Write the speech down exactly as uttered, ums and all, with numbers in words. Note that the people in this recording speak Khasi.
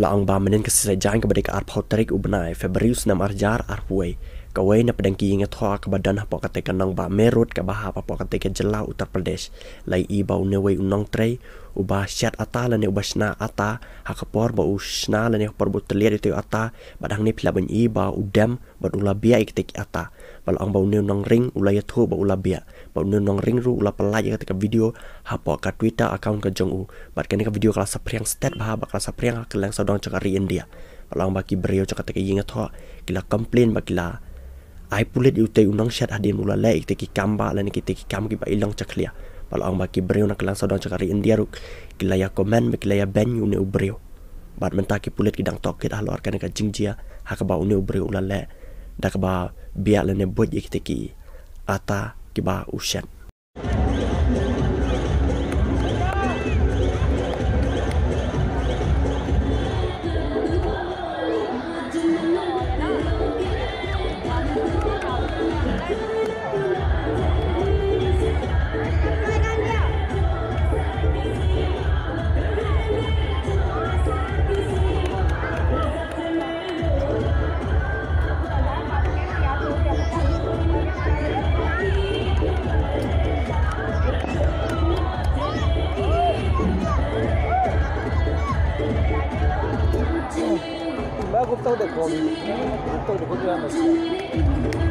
La ong ba mynhynnin ka sngi Saitjaiñ kaba dei ka arphew tarik u bnai February snem arhajar arphew wei, kawei na pdeng ki ïing ïathoh kaba don hapoh katei ka nongbah Meerut kaba hap hapoh katei ka jylla Uttar Pradesh, la ïohi ba une uwei u nongtrei uba shet atta lane uba shna atta, ha ka por ba u shna lane ha ka por ba u tylliat ïa utei u atta, bad hangne phi lah ban ïohi ba u dem bad u la biah ïa kitei ki atta. Bad la ong ba une u nongring u la ïathuh ba u la biah, bad une u nongring ruh u la pyllait ïa katei ka video hapoh ka Twitter account ka jong u. Bad kane ka video ka la saphriang stet bha, bad ka la saphriang ha kylleng sawdong jong ka ri India. Bad la ong ba ki briew jong katei ka ïing ïathoh ki la complain bad ki la ai pulit ïa utei u nongshet hadien u la leh ïa kitei ki kam bah lane kitei ki kam kiba i long jakhlia. Bad la ong ba ki briew na kylleng sawdong jong ka ri India ruh ki la ïa comment bad ki la ïa ban ïa une u briew. Bad mynta ki pulit ki dang tohkit halor kane ka jingjia ha kaba une u briew u la leh da kaba biah lane buit ïa kitei ki atta kiba u shet. मैं गुप्ता को देखो, गुप्ता को देखो क्या है।